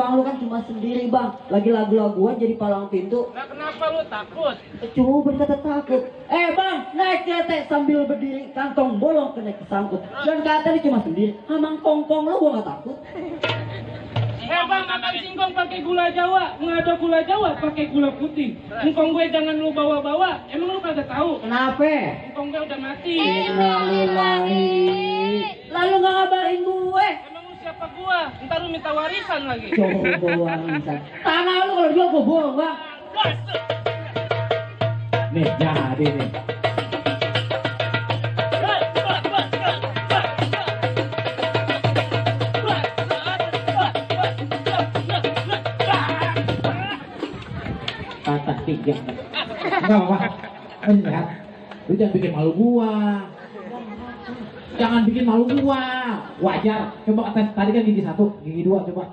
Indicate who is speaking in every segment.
Speaker 1: bang, lu kan cuma sendiri bang. Lagi lagu-laguan jadi palang pintu.
Speaker 2: Nah kenapa lu takut?
Speaker 1: Cuma berkata takut. Bang, naik kereta sambil berdiri, kantong bolong kena kesangkut. Dan kata dia cuma sendiri. Amang kongkong lu gua gak takut.
Speaker 2: Bang, makan singkong pakai gula Jawa, nggak ada gula Jawa, pakai gula putih. Singkong gue jangan lu bawa-bawa, emang lu kagak tahu?
Speaker 1: Kenapa?
Speaker 2: Singkong gue udah mati.
Speaker 1: Innalillahi. Lalu gak ngabarin gue.
Speaker 2: Emang lu siapa gua? Ntar lu minta warisan lagi.
Speaker 1: Coba warisan. Tanah lu kalau jual gue bohong bang.
Speaker 3: Nih jadi nih. Patah tiga. Enggak apa-apa. Enggak. Lu jangan bikin malu gua. Jangan bikin malu gua. Wajar. Coba tes tadi kan gigi 1, gigi 2 coba.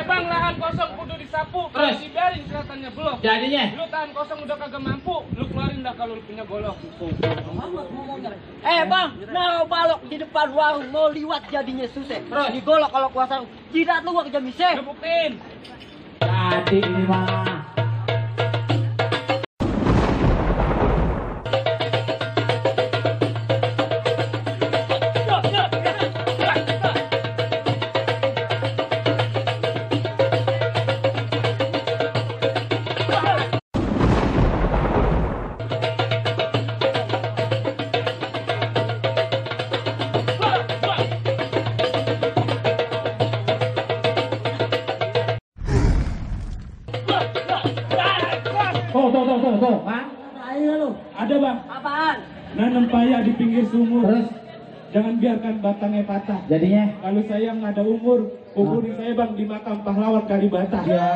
Speaker 2: Bang, lahan kosong kudu disapu.
Speaker 3: Terus?
Speaker 2: Dibiarin kelihatannya belum.
Speaker 3: Jadinya
Speaker 2: Lu tahan kosong udah kagak mampu, lu keluarin dah kalau lu punya golok.
Speaker 1: Bang, naruh balok di depan warung mau liwat jadinya susah.
Speaker 2: Terus?
Speaker 1: Digolok kalau kuasa. Jidat lu gak kerja bisa.
Speaker 2: Lu buktiin.
Speaker 3: jadi ini mah. Tuh, Bang.
Speaker 1: Ayo lu.
Speaker 2: Ada bang,
Speaker 1: Apaan?
Speaker 2: nanam paya di pinggir sumur.
Speaker 3: Terus
Speaker 2: Jangan biarkan batangnya patah.
Speaker 3: jadinya
Speaker 2: Kalau saya nggak ada umur, kuburin saya bang di makam pahlawan Kalibata.
Speaker 3: ya.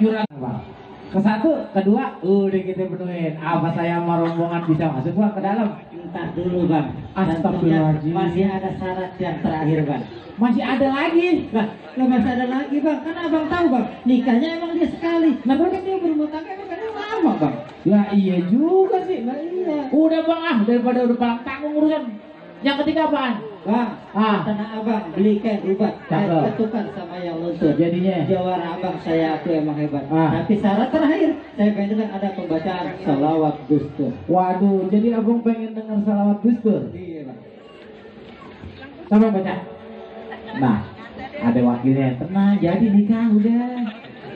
Speaker 3: Jurang, Bang. Ke satu, kedua, udah kita penuhin. Apa saya sama rombongan bisa masuk Bang ke dalam?
Speaker 1: Entar dulu bang.
Speaker 3: Astagfirullahaladzim.
Speaker 1: Masih ada syarat yang terakhir bang.
Speaker 3: Masih ada lagi.
Speaker 1: Lah, masih ada lagi bang. Kan abang tahu bang, nikahnya emang dia sekali.
Speaker 3: Nah, kan dia berumah tangga emang kan lama, Bang. Lah iya juga sih.
Speaker 1: Lah iya.
Speaker 3: Udah Bang daripada udah palang tanggung urusan. Yang ketiga apaan?
Speaker 1: Bang, tanah abang belikan obat.
Speaker 3: Cakep.
Speaker 1: Ketukan sama yang luntur.
Speaker 3: Jadinya
Speaker 1: Jawara abang saya aku emang hebat.
Speaker 3: Ah.
Speaker 1: Tapi syarat terakhir, saya pengen dengar ada pembacaan salawat Gustur.
Speaker 3: waduh, jadi abang pengen dengar salawat Gustur.
Speaker 1: Iya bang.
Speaker 3: Coba baca. Nah, ada wakilnya. Tenang, jadi nikah udah.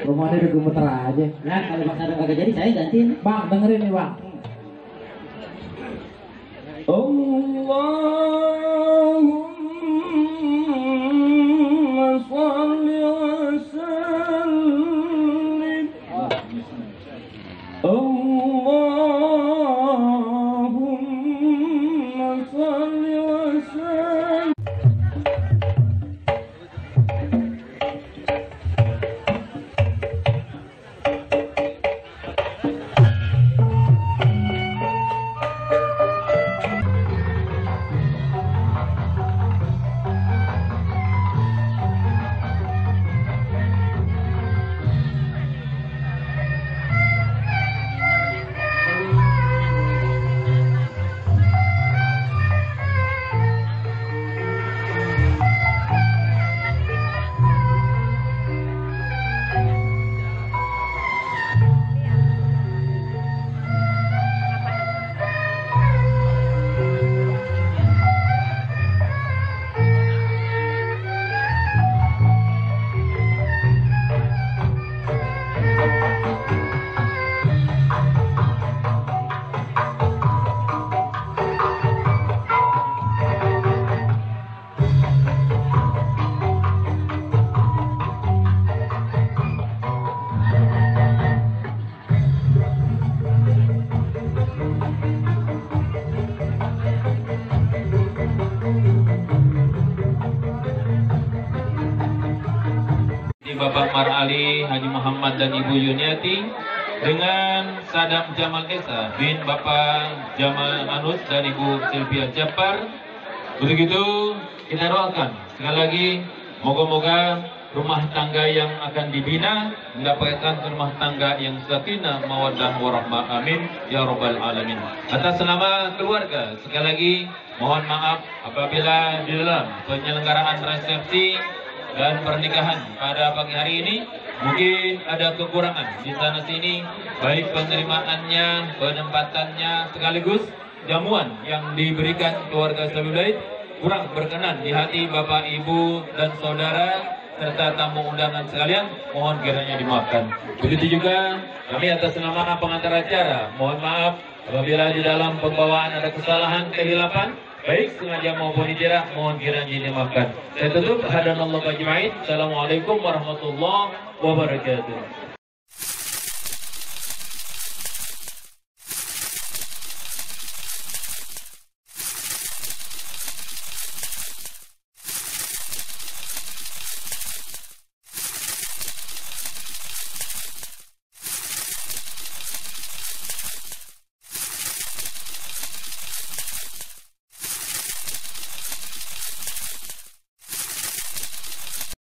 Speaker 3: Rumahnya udah gemeter aja.
Speaker 1: Nah kalau bang Sadam kagak jadi saya gantiin.
Speaker 3: Bang, dengerin nih Bang.
Speaker 2: Allahumma shalli wa sallim. Allahumma shalli wa sallim.
Speaker 4: Bapak Mar Ali Haji Muhammad dan Ibu Yuniati dengan Sadam Jamal Esa bin Bapak Jamal Anus dan Ibu Sylvia Japar. Begitu kita doakan sekali lagi, moga-moga rumah tangga yang akan dibina mendapatkan rumah tangga yang sakinah, mawaddah, warahmah. Amin ya rabbal alamin. Atas nama keluarga, sekali lagi mohon maaf apabila di dalam penyelenggaraan resepsi dan pernikahan pada pagi hari ini mungkin ada kekurangan di sana sini, baik penerimaannya, penempatannya, sekaligus jamuan yang diberikan keluarga Sabil Bait kurang berkenan di hati Bapak, Ibu, dan Saudara serta tamu undangan sekalian, mohon kiranya dimaafkan. Begitu juga kami atas nama pengantar acara, mohon maaf apabila di dalam pembawaan ada kesalahan, kehilapan, baik sengaja maupun tidak, mohon kiranya dimaafkan. Saya tutup, hadanallahu ajma'in. Assalamualaikum warahmatullahi wabarakatuh.